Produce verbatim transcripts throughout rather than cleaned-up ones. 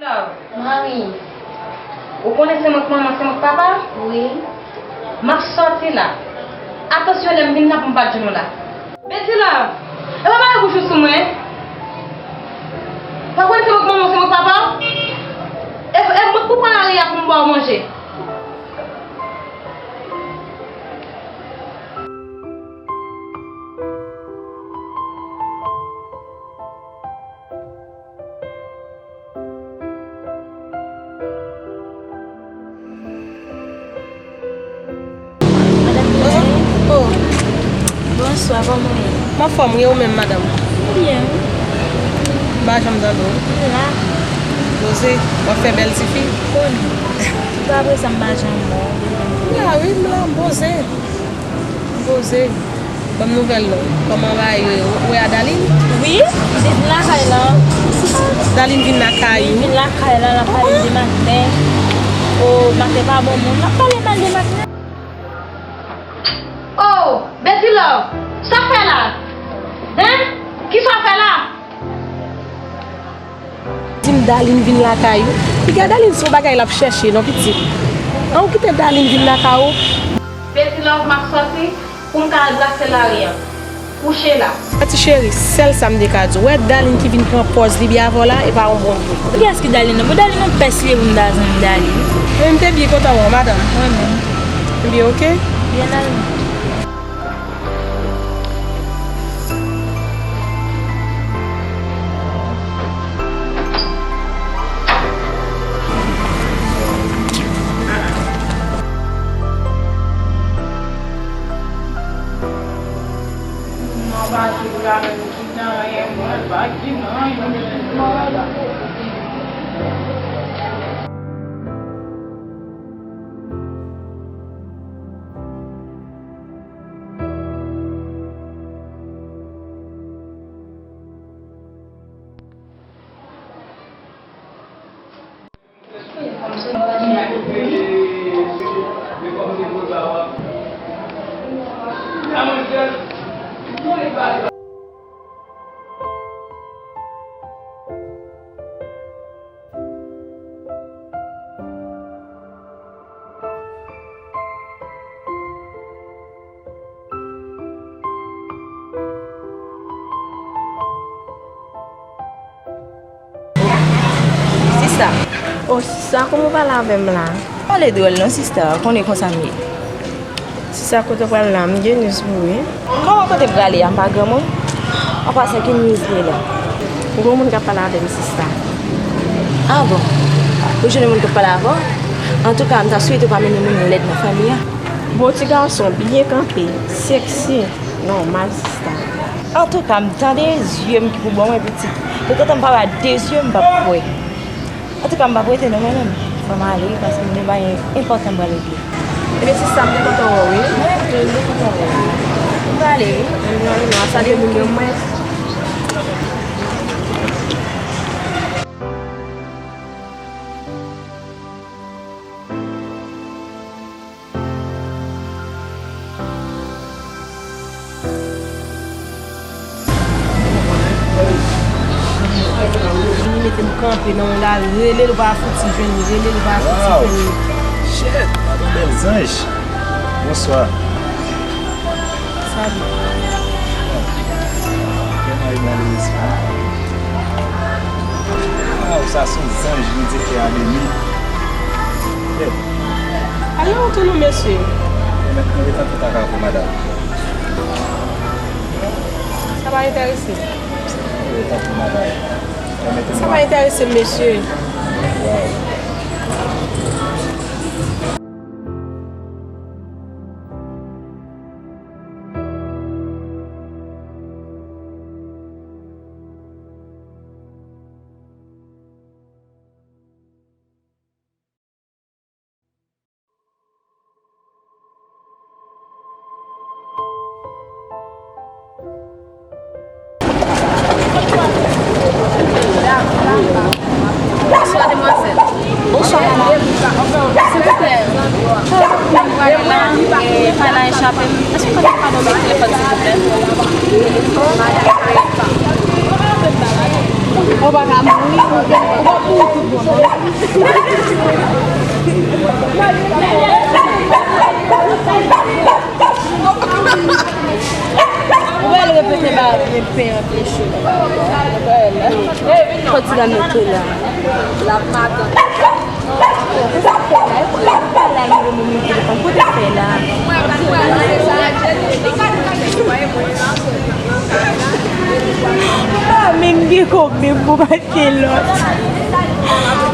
Love. Mami. Ou konnen se mwen k manman, se mwen k papa? Wi. M ap sòti la. Atansyon, lè m vin la pou m pa t jwenn ou la. Betty Love, e pa mare bouch ou sou mwen. Pa konnen se mwen k manman, se mwen k papa? E, e mwen k pou pran lari a pou m ba w manje. Madanm Mireille. Oh. Bonswa, kòman w ye? M anfòm, wi, ou menm, madanm? Byen. M pa janm tande w. M la. Poze, w ap fè bèl tifi? Konnen. Ou pa vre sa, m pa janm wè w. M la, wi, m la, m poze. M poze. Ban m nouvèl non. Kòman bagay yo ye? Ou wè Adaline? Wi, li vin lakay la. Adaline vin lakay ou? Li vin lakay la, l ap pale de Martin. O, Martin pa bon moun. L ap pale mal de Martin. Oh, Betty Love, sa w fè la? Hein? Kisa w fè la? Di m Darline vin lakay ou. Piga Darline se yon bagay l ap chèche non pitit. An ou kite Darline vin lakay ou. Betty Love, m ap sòti pou m ka al brase lari an. Kouche la. Ti cheri, sèl sa m te ka di w. Wè Darline ki vin pran pòz li byen avè w la, e pa yon bon vre. Kiyès ki Darline nan? Bon, Darline yon pès li ye pou m ta zanmi Darline. Men m te byen kontan wè w, madanm. Mwen menm. Byen, oke? Byen al. Sista. Oh, sista, kòman w pale avè m la? Pale dwòl non, sista, konnen konsa m ye. Sista, kote w pral la? M gen news pou ou, wi. Kòman kote m prale a? M pa granmoun? An pasan, ki news li ye la? Gon moun k ap pale avè m, sista. Ah bon? Ou jwenn moun k ap pale avè w? Antouka, m ta swete w pa mennen moun lèd nan fanmi an. Bon ti gason, byen kanpe, sèksi, nòmal, sista. Antouka, m tande zye m ki pou bò mwen pitit. Poutan m pa wè de zye m p ap kwè. Antouka, m p ap rete non, mwen menm. Fò m ale wi, paske m gen bagay enpòtan m pral regle. Ebyen, sista, m te kontan wè w, wi. Mwen menm tou, m te kontan wè w. M prale wi. M prale non, a salye moun yo mwen. Li mete m kanpe nan yon lari, rele l pa fouti jwenn li, rele l pa fouti jwenn li. Shit, madanm bèl zanj. Bonswa. Salut. Kè mwen e malerez. Waw, sa se yon zanj, li di kè a de mi. Kè. Ale antre non, mesye. Pèmèt mwen ret antre tak avè w, madanm. Sa pa enterese m. Ret antre, madanm. Pèmèt mwen. Sa pa enterese m, mesye. Waw. Bonswa, demwazèl. Ou wè l repete ba men pen an pi cho. Kòti la mete la. L ap matant. Sa fè la, epi l ap pale a li renmen mete telefòn. Kote fè la? Ah, men m gen kòb men m pou m achte lòt.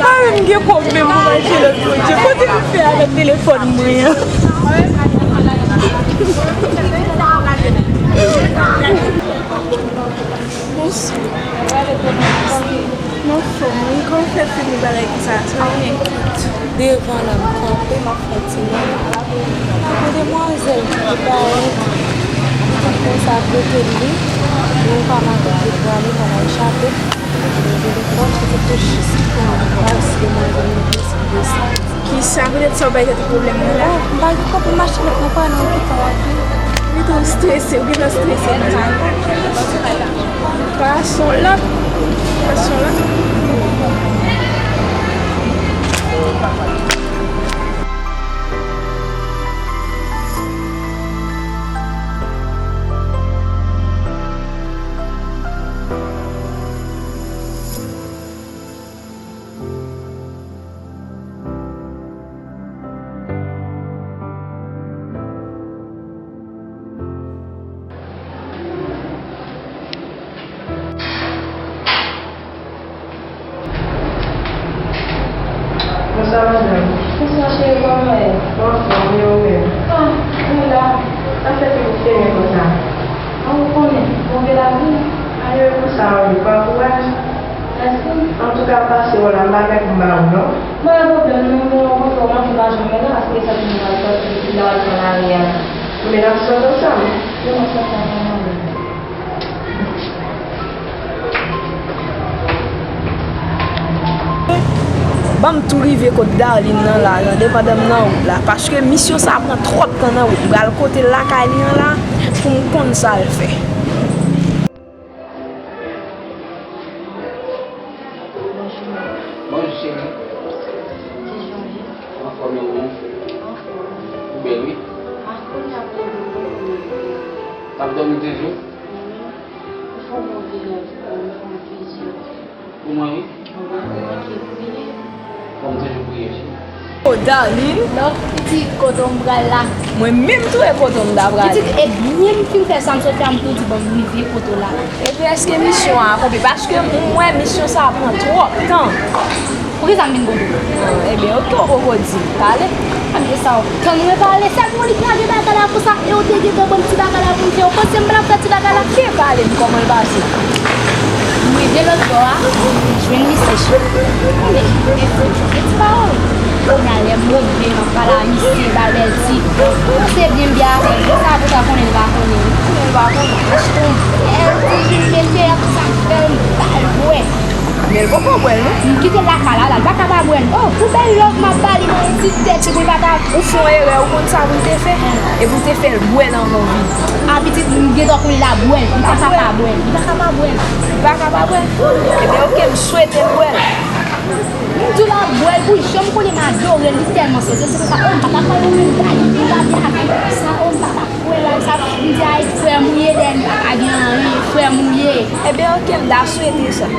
Ah, men m gen kòb men m pou m achte lòt, Bondye. Kote m fè avèk telefòn mwen an? Bonswa. M anfòm wi, kòman w fè fini bagay konsa? Sa anyen kit. Devan la m kanpe, m ap fè ti nèg. Yon demwazèl ki te parèt, m te konsa rete li, men ou pa mache pou ale, pa al chape. Mwen vin fò, se te jis pou m pase demwazèl nan plis de sa. Kisa? Poutèt sa w bay tèt ou pwoblèm nan la? Oh, m pa gen kòb pou m achte lòt nan pwa nan okipan w ap di. Ou gentan strese, ou gentan strese nan sa. Pase yon lòt. Pase yon lòt. Bonswa, madanm. Bonswa, cheri, kòman w ye? Mwen anfòm, e ou menm? Ah, mwen la. Sa fè ke ou femen konsa? Ah, ou konnen, move lavi. Malere konsa, wi, pran kouraj. Mèsi. Antouka, m pase w la, m pa gen pou m ba ou, non. Pa gen pwoblèm, non, mwen rankontre w, m ap di m pa janm wè la, paske sa ki m pral sòti, depi lè w al pran lari a. Men n ap sòti ansanm. Wi, n ap sòti ansanm, mwen. Ban m tou rive kot Darline nan la, tande, pandan m nan wout la, paske misyon sa a pran twòp tan nan wout. M pral kote l lakay li an la, pou m konn sa l fè. Bonjou. Bonjou, cheri. Kijan w ye? Anfòm, e ou menm? Anfòm. Ou bèl, wi. A, kounye a pou w dòmi. W ap dòmi toujou? Wi. Ou fè yon move rèv pou mwen, ou fè yon vizyon. Pou mwen, wi. Ou manke priye. Fò m toujou priye, cheri. O, Darline. Non, pitit, kote m pral la? Mwen menm tou e kote m ta prale. Pitit, e byen m fin fè sa, m sot fè a, m tou di, bon, m rive kote w la. Epi èske misyon an akonpli? Paske m wè misyon sa a pran twòp tan. Poukisa m vin kote w? Ah, ebyen, oke, ou poko di. Pale. Tann mwen pale. Sèl moun ki lage bagay la konsa, e w te gentan ban m ti bagay la pou m fè. Ou panse m pa t ap fè ti bagay la? Byen pale m, kòman l pase? M rive lòt bò a, m jwenn misye. Pale, e ti pawòl. Kounye a lè m rive, m ap pale a misye, m ba l bèl ti. Panse byen m byen avè l. Sa pou sa konnen l pa konnen. Konnen l pa konnen. Achte yon bèl ti ji m mete a konsa, m fè l, m ba l bwè. Men l poko bwè l, non. M kite l lakay la, la, l pa ka pa bwè l. Oh, pou bèl love m ap ba li nan yon ti tèt li pou l pa ta. Ou fè yon erè, ou konn sa pou l te fè? E pou l te fè l bwè l anvan w vini. A pitit, m gentan konnen l ap bwè l, li pa ka pa bwè l, li pa ka pa bwè l. Li pa ka pa bwè l? Ebyen, oke, m swete l bwè l. M di w l ap bwè l pou jan m konnen m adore l, li tèlman serye, se konsa, oh, m pa ta kwè yon moun ta li, li pa byen avè m konsa, oh, m pa ta kwè bagay sa, m di, ay, frè m ou ye, dèyè m pa ka gen anyen, frè m ou ye. Ebyen, oke, m ta swete sa.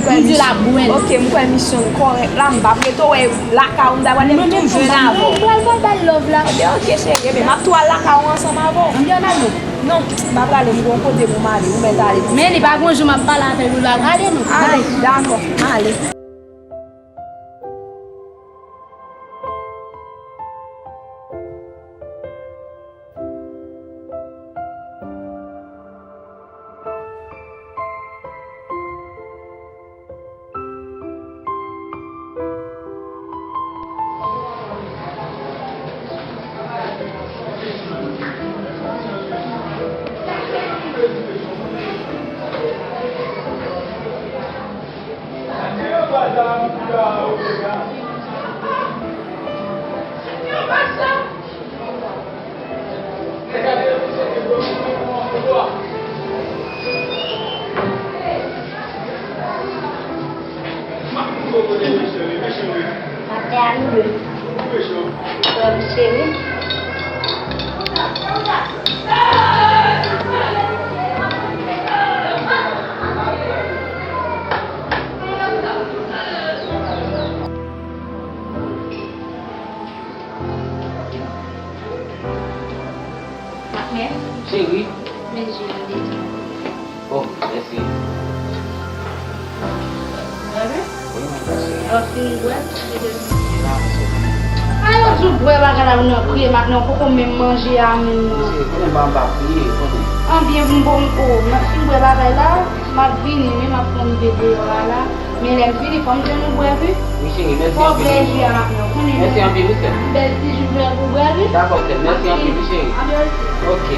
M di l ap bwè l. Oke, m kwè misyon n kòrèk la, m p ap rete wè lakay ou, m ta prale, m tou jwenn avè w. M pral ba w bèl love la. Ebyen, oke, cheri, ebyen, m ap tou al lakay ou ansanm avè w. Ann al non. Non, m pa prale, m gen yon kote pou m ale, ou mèt ale. Men li pa gon jou m ap pale avè l pou l pa prale non. Ale, dakò, ale. Maten a nou de. Frè m cheri. Matmè. Cheri. Men je m desann. Oh, mèsi. Bebe? Wi, mwen fini bwè. Ayo, di w bwè bagay la, ou nan kriye, Matmè, ou poko menm manje a menm non. Cheri, konnen m pa anba kriye, konnen. Anbyen, m bon, oh, m ap fin bwè bagay la, m ap vini, wi, m ap pran m de deyò a la. Men lè m vini, fò m jwenn ou bwè, wi. Wi, cheri, mèsi anpil. Fò w bwè ji a maten an, konnen. Mèsi anpil, wi, sè m. Bèl ti ji vè pou bwè, wi. Dakò, sè m. Mèsi anpil, wi, cheri. Anpil, anpil. Ok.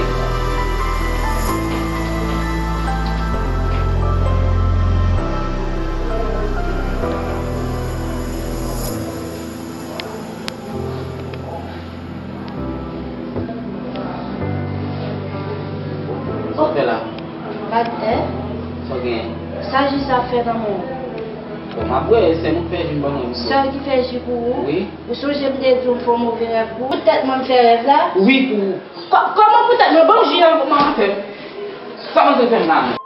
Sa w fè la? Gad tè. Sa w genyen? Sa ji sa ap fè nan men w? Bon, m ap bwè, se mwen k fè ji m ban mwen, misye. Sèl ki fè ji pou ou? Wi. Ou sonje m te di w m fè yon move rèv pou ou? Poutèt mwen m fè rèv la? Wi, pou ou. Kò-, kòman poutèt mwen? Ban m ji an, kòman w fè? Sa w panse w fè m la menm?